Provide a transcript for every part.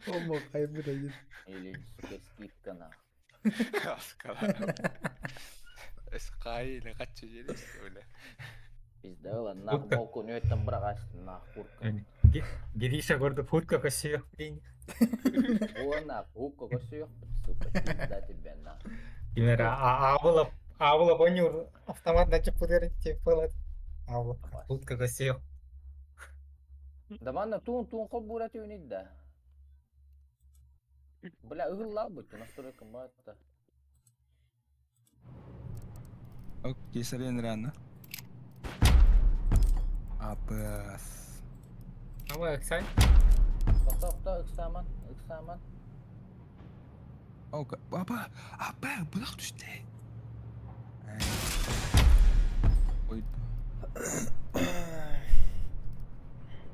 Ол хайбыт один. Или, сука, скидка нах. Эсқайы қаччы жерес өле. Пизда ылан нах болку нөттен бырагастын нах курка. Гриша гордо футка косиох блин. О нах, хукка косиох, сука, пизда тебе нах. Кимера аабыла аабыла бонюр автомат начып путер теппелат. Аабыла футка косиох. Да манна туун туун хол бура түүнит да. Бля, ыгыллаа бутtu настройкам баатта. Ок, кесарен рано. Апс. Ама ыксай. Тохто тохто ыксааман, ыксааман. Ок, апа, апа, бұлақ түсті. Ой.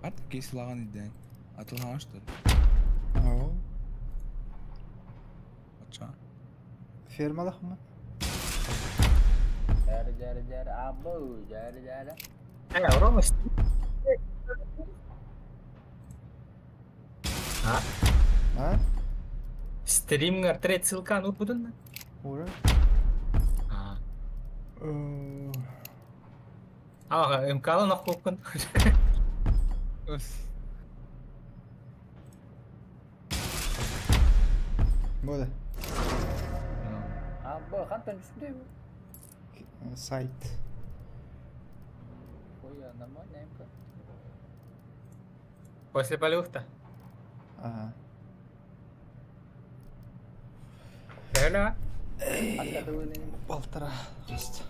Ат кейслаган иден. Атылган что ли? Ау. Ача. Фермалах mı? Дәрі дәрі дәрі абы дәрі дәрі. Э, Рома, А? А? Стримгар трет ссылка ну будун? Ура. А. А, МК-ла нахуй. Өс. Буде. Абы хантан түстү. Сайт. Ой, нормально МК. После полюхта. Ага. Эля. Полтора. Просто.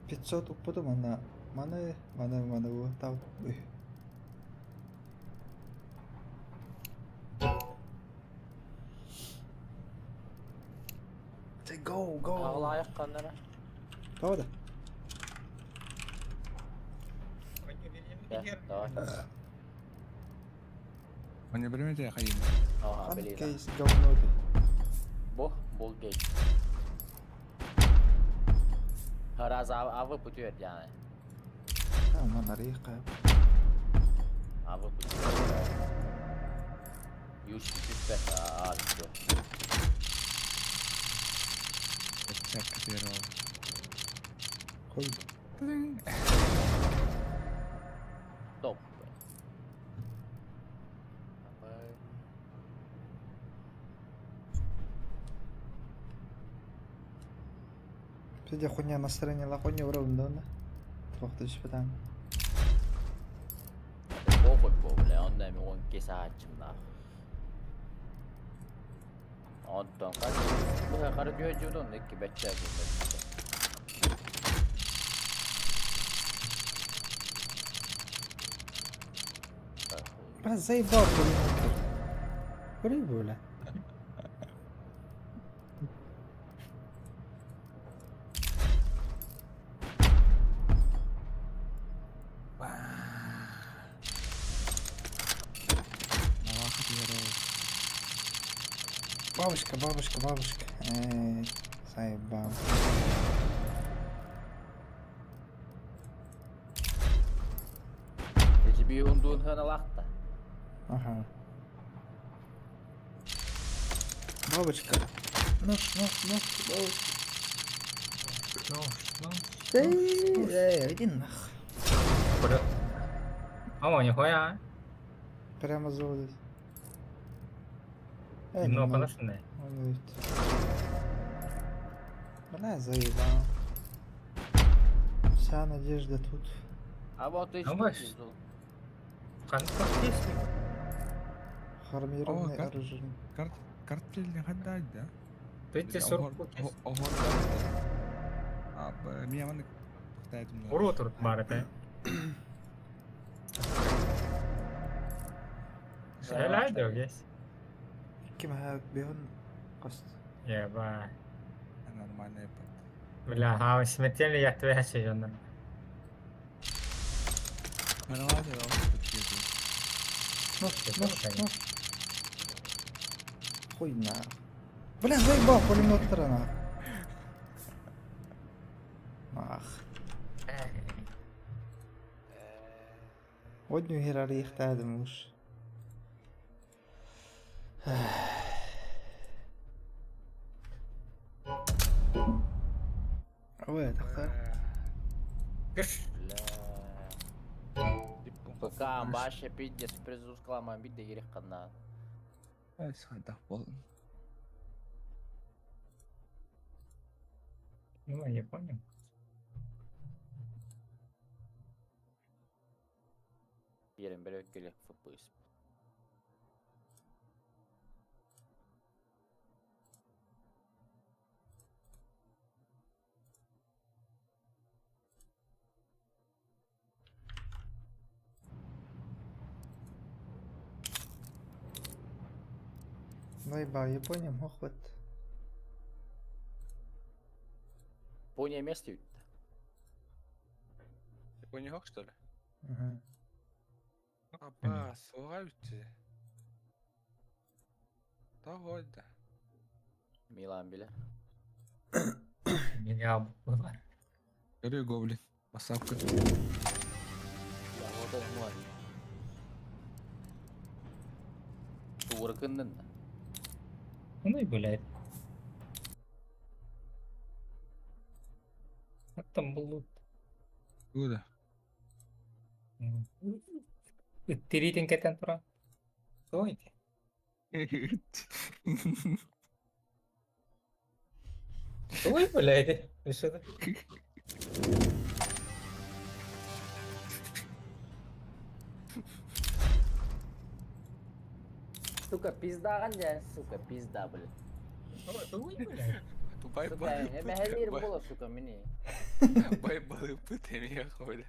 Пятьсот упаду мана маны маны маны тау. Go, go. Ағылайық қанара. Правда? Давай. Они бермете хайын. Ага, блин. Кейс говно ты. Бо, бол гей. Раз авы путер яны. Ама нарыйка. Авы путер. Юш түспәт, а, все. Чак зеро. Хуй. Топ. Пиде хуйня настроение лакони уровень да? Туохта түспэтэн. Похуй бо, бля, онда мен он кесе ачымна. Онтон кар. Бу кары жөжүдөн эки бече. Бля, заебал пулемет. Кури, бля. Бабушка, бабушка, бабушка. Эй, заебал. Эчи ундуун хана лахта. Ага. Бабочка. Нож, нож, нож, бабочка. Ну, ну. Эй, эй, иди нах. Куда? Ама нихуя. Прямо заводит. Эй, Ну, ну, конечно. он идет. Бля, заебал. Вся надежда тут. А вот и Ну, баш. Армированное О, как? оружие. Карт картель хаддад да? 240 А, меня маны тоқтайтым. Уру турут бар это. Элай дөгес. Ким хак бihun قصد. Еба. Нормально епат. Бля, а смертельно я твоя сезон. Нормально, Нож, нож, нож. Хуй на. Бля, заебал пулемет нах. Нах. Одню херарыйыктаадым уж. Ой, тахсар. Кыш. Бля. Пока амбаша пиздец призускалама бидде керек қана. Хайдах буолан. Ну, я понял. Ерен бір өткелі фпс. Найба, Япония мохват. Япония место үтті. Япония хок, что ли? Угу. Аба, суға үтті. Того да. Милан біле. Меня было. Көрі гоблин. Басапка. Я вот он мой. Туыркыннын. Ну и гуляет. А там был лут. Куда? Тиритин кетен тура. Стойте. Ой, блядь. Вы что Сука, пиздаған жа, сука, пизда, блядь. Ой, блядь. Бай Сука, эмэһэлиир буола, сука, мини. Бай балы пыт эмиэ хода.